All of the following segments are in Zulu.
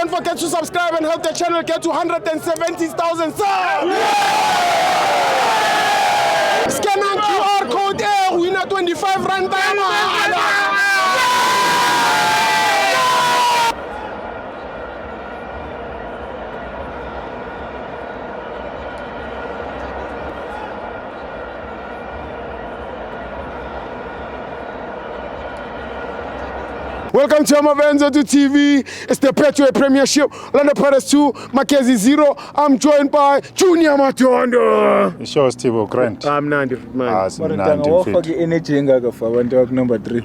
Don't forget to subscribe and help the channel get to 170,000 subs. Scan on QR code win a 25 rand. Welcome to Amavenza to TV. It's the Betway Premiership. Orlando Pirates 2, Makezi 0. I'm joined by Junior Matondo. Sure Steve Grant. I'm 90, man. Ah, simnandi wafaka mfethu. i-energy engaka for abantu abakunumber 3.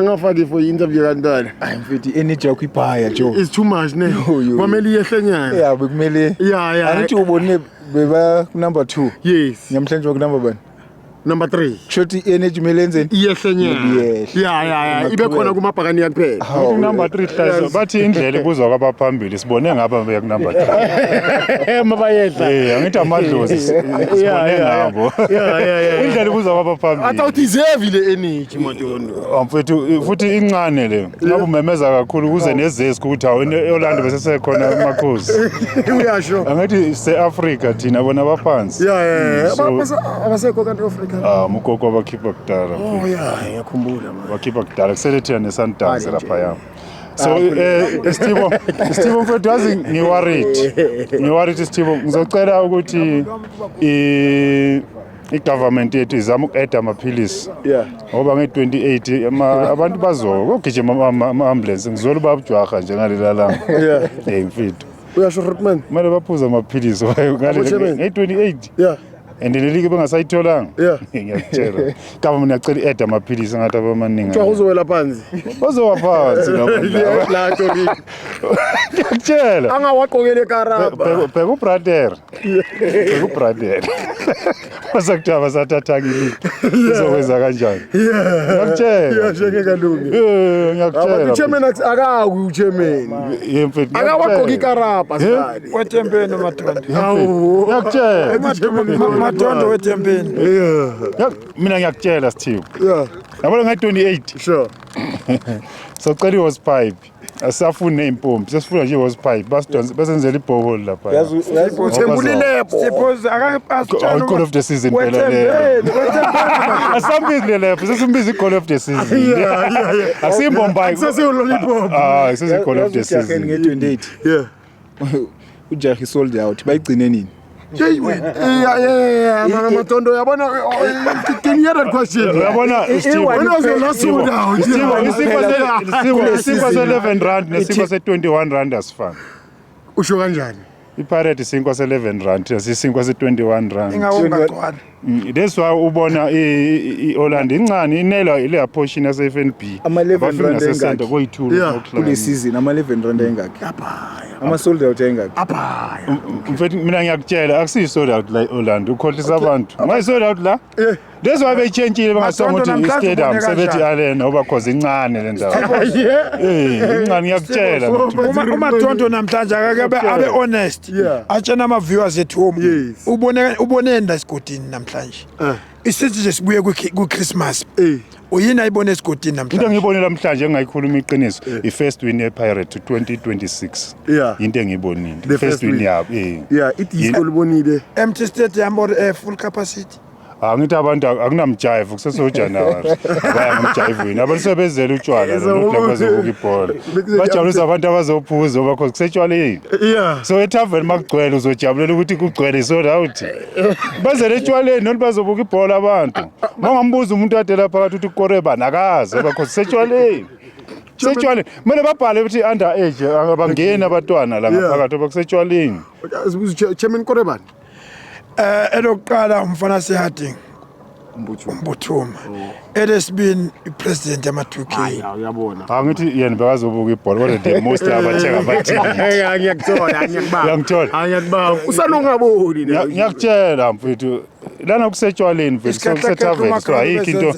Ngafaki for interview kantwana. Hayi mfethu, i-energy yakho ibhaya jo. It's too much, ne? Yo, yo. Kwamele iyehle nyana. Ya, bekumele. Yeah. Angithi ubone beba kunumber 2. Yes. Namhlanje bakunumber bani? Number 3. Kusho ukuthi i-energy kumele yenzeni? Iyehle nyana. Iyehle. Yeah. Ibe khona kumabhakani kuphela. Hawu, Number 3 hlazo bathi indlela ibuzwa kwabaphambili sibone ngaba beya ku number 3. Mabayehla. Eh angithi amadlozi sibone ngabo. Yeah. Indlela ibuzwa kwabaphambili. Athi awudeserve le energy Matondo. Ah, Mfethu futhi incane le. Ngabe umemeza kakhulu kuze nezeski ukuthi hawu eOrlando bese sekhona amakhosi. Uyasho. Angithi se-Africa thina bona baphansi. Yeah. So- Abasekho kanti Africa. Ah mukoko abakhipha kudala. Oh yeah, ngiyakhumbula man. Bakhipha kudala kusele thina ne-Sundowns Hali nje. laphaya. So Steve Steve mfethu yazi ngiworried. Ngiworried Steve ngizocela ukuthi i i-government yethu izama uku-add amaphilisi Yeah. ngoba nge-28 abantu bazogijima ama-ambulance ngizwela ubabujwarha nje ngalela langa. Yeah. Hey mfethu Uyasho Rotman. kumele baphuze amaphilisi Abochairman. nge-28 Yeah. and lelike bengasayitholanga. Yeah. Ngiyakutshela government yacela i-add amaphilisi ngathi abamaningi Kuthiwa uzowela phansi. bazowa phansi labo. La Tori. Ngiyakutshela. Angawaqokele karaba. Bheka ubrother. Bheka ubrother. Basakuthiwa basathathanga iligi. Izokwenza kanjani? Ngiyakutshela. Uyasheke kalungi. Eh, ngiyakutshela. Chairman akawi uchairman. Ye mfethu. Akawaqoki ikaraba sibali. Wethembeni Matondo. Hawu. Ngiyakutshela. Matondo wethembeni. Yeah. Mina ngiyakutshela Steve. Yeah. Yabona nge-28 Sure. socela i-horse pipe. Asisafuni ney'mpompi, sesifuna nje i-horse pipe. Basidonse basenzele ibhoholi lapha. Yazi yazi Uthembulilebo. Suppose Oh, goal of the season phela leyo. Wethembeni, wethembeni. Asambizi le lapho, sesimbiza i-goal of the season. Yeah. Asimbombayi. Akusesiyo lollipop. Ah, isesi-goal of the ujahe season. nge-28. Yeah. Ujahe sold out. Bayigcine nini? Hey wait. Yeah. Mara Matondo yabona can you hear that question? Uyabona Steve, When was your last sold out? Steve, isinkwa se-11 rand nesinkwa se-21 rand asifani. Usho kanjani? I-Pirate isinkwa se-11 rand, thina sisinkwa se-21 rand. Ingawungagcwali. That's why ubona i-Orlando incane inelwa ileya portion yase-FNB. Ama-11 Abafiki rand nase-center engakhi? koyi-two Yeah. Kule season ama-11 rand ayengakhi? Ama-sold out ayengakhi? Abhaya. Mfethu mina ngiyakutshela akusiyi-sold out la i-Orlando ukhohlisa abantu. Ungayi-sold out la? Eh. That's why beyitshentshile bengasonga Matondo ukuthi namhlanje i-stadium ubone sebethi kanjani? arena ngoba cause incane le ndawo. Yeah. Eh, incane ngiyakutshela. mfethu. Uma Matondo namhlanje akake abe honest. Yeah. Atshena ama viewers at home. Yes. Ubone uboneni la esigodini namhlanje. Isithi nje sibuye ku Christmas. Eh. Uyini ayibone esigodini Into namhlanje? engiyibonile namhlanje engingayikhuluma iqiniso i-first win ye-Pirate 2026. Yeah. Into engiyibonile. The First first win win. yabo. Eh. Yeah, idisco libonile. Empty stadium or full capacity. Angithi abantu akunamjive kusesoJanuary. Baya ngomjivweni. Abantu sebezela utshwala la bazobuka ibhola. Bajabulisa abantu abazophuza ngoba cause kusetshwaleni. Yeah. So etavern makugcwele uzojabulela ukuthi kugcwele sold out. Bazele etshwaleni noma bazobuka ibhola abantu. Mangambuza umuntu ade lapha phakathi ukuthi ukore bani akazi ngoba cause kusetshwaleni. Kusetshwaleni. Kumele babhale ukuthi under age abangeni abantwana la Yeah. ngaphakathi ngoba kusetshwaleni. Chairman Koreban. Elokuqala umfana seHarding. Umbuthuma. Elesibini ipresident yama 2K. Uyabona. Angithi yena bekazobuka ibhola kodwa the most abathenga amathikithi. Hey, ngiyakuthola, ngiyakubamba. Uyangithola? Ngiyakubamba. Usanongaboni Ngiya- Ngiyakutshela mfethu lana kusetshwaleni mfethu so kusethaveni so ayikho into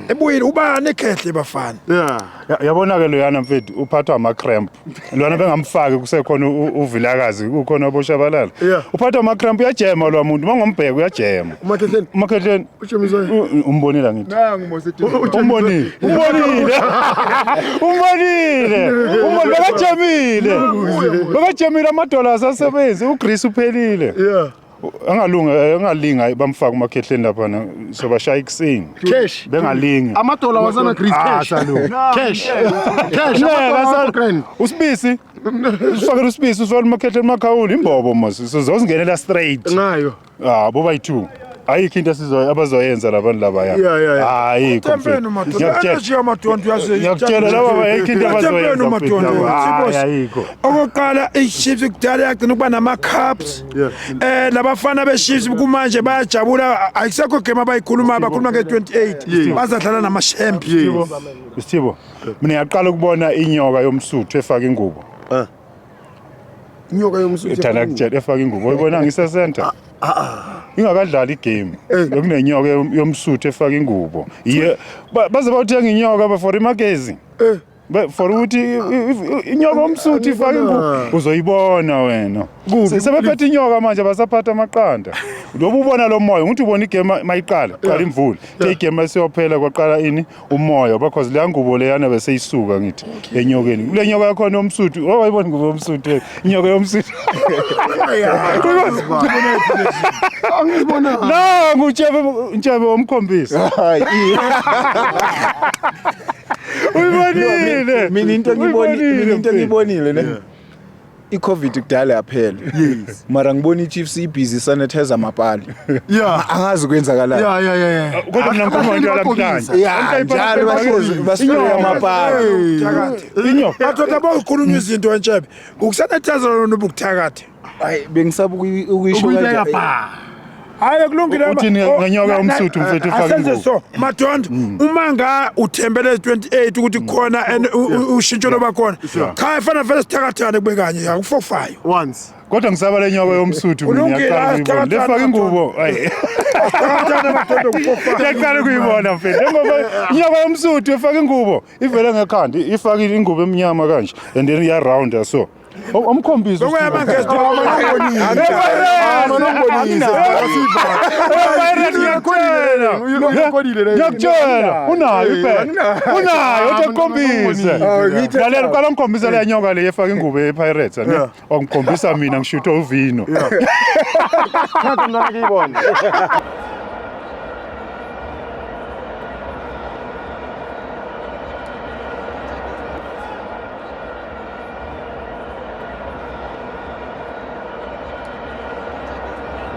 Ebuyile ubani ekhehle bafana. Yeah. Yabona-ke loyana mfethu uphathwa ama-cramp lona bengamfaki kusekhona uVilakazi kukhona aboshabalala. Yeah. Uphathwa ama-cramp uyajema lwa muntu uma ungombheka uyajema. Umakhehleni. Umakhehleni Utshemiswe. umbonile angithi? Nangu mose Umbonile. Umbonile. Umbonile. Umbonile. Bekajamile. Bekajamile amadola asasebenzi, uGreece uphelile. Yeah. Angalunga angalinga bamfaka umakhehleni lapha sobashaya ikusini. Cash. Bengalingi. Amadola wasana Greece Ah, cash. salute. Cash. Cash. Ngeke Amadola asal- grand. Usibisi. Usifakele usibisi usifakele umakhehleni makhawula imbobo mos. Sizozingenela straight. Ngayo. Ah, boba yi2. Ayikho into esizo abazoyenza labantu laba ya. Yeah. Ayikho. Tempeni mfethu. madoda. Ngiyakutshela. Energy yamadoda uyazi. Ngiyakutshela laba ayikho into abazoyenza. Tempeni mfethu, madoda. laba. Hayi, Sibos. ayikho. Okokuqala iChiefs kudala yagcina ukuba nama-cups. Labafana beChiefs kumanje bayajabula ayisekho game abayikhulumayo bakhuluma nge-28 bazadlala nama-champ. Isithibo. Mina ngiyaqala ukubona inyoka yomsuthu efaka ingubo. Inyoka yomsuthu. Ethanda kutshela efaka ingubo. Uyibona ngise center. Ingakadlali igame. Bekunenyoka yomsuthu efaka ingubo. Iye baze bawuthenga inyoka ba for imagezi. For ukuthi inyoka yomsuthu ifaka ingubo uzoyibona wena. Sebephethe inyoka manje basaphatha amaqanda. Lobu ubona lo moya ngithi ubona igame mayiqala, qala imvula. Ke igame esiyophela kwaqala ini umoya because leya ngubo leyana bese isuka ngithi enyokeni. Kule nyoka yakhona yomsuthu, oh wayibona ingubo yomsuthu, inyoka yomsuthu. Angizibona. Nangu utshebe utshebe omkhombisa. Hayi. Uyibonile. Mina into engibonile, Uyibonile, mina into mfethu. engibonile ne. I-COVID kudala yaphela. Yes. Mara ngibona i-Chiefs ibhizi sanitize amapali. Yeah. Angazi kwenzakalani. Yeah. Kodwa mina ngikhuluma into yalamhlanje. Yeah, njalo bahlezi basifaka amapali. Thakathe. Inyoka. Madoda bawukhulunywa izinto entshebe. Ukusanitize lona ubukuthakathe. Hayi bengisaba ukuyisho Ukuyibeka kanje. pha. Hayi kulungile. Uthini ngenyoka yomsuthu mfethu efaka Asenze ingubo? so Madondo uma nga uthembele 28 ukuthi khona and ushintsho loba khona. Cha ifana vele sithakathane kube kanye akufofayo. Once. Kodwa ngisaba le nyoka yomsuthu mina Kulungile, ngiyaqala ukuyibona. asithakathane Lefaka ingubo. Hayi. Sithakathane Madondo kufofayo. Ngiyaqala ukuyibona mfethu. Njengoba inyoka yomsuthu efaka ingubo ivele ngekhanda ifake ingubo emnyama kanje and then iya rounda so. Omkhombisa. Lokuyamangezi Ngiyakutshela unayo iphela unayo uthi akukhombise lalela uqala ngikhombisa leya nyoka le efaka ingubo ye-Pirates ne wangikhombisa mina ngishuthe uvino Thatha mntwana ngiyibone.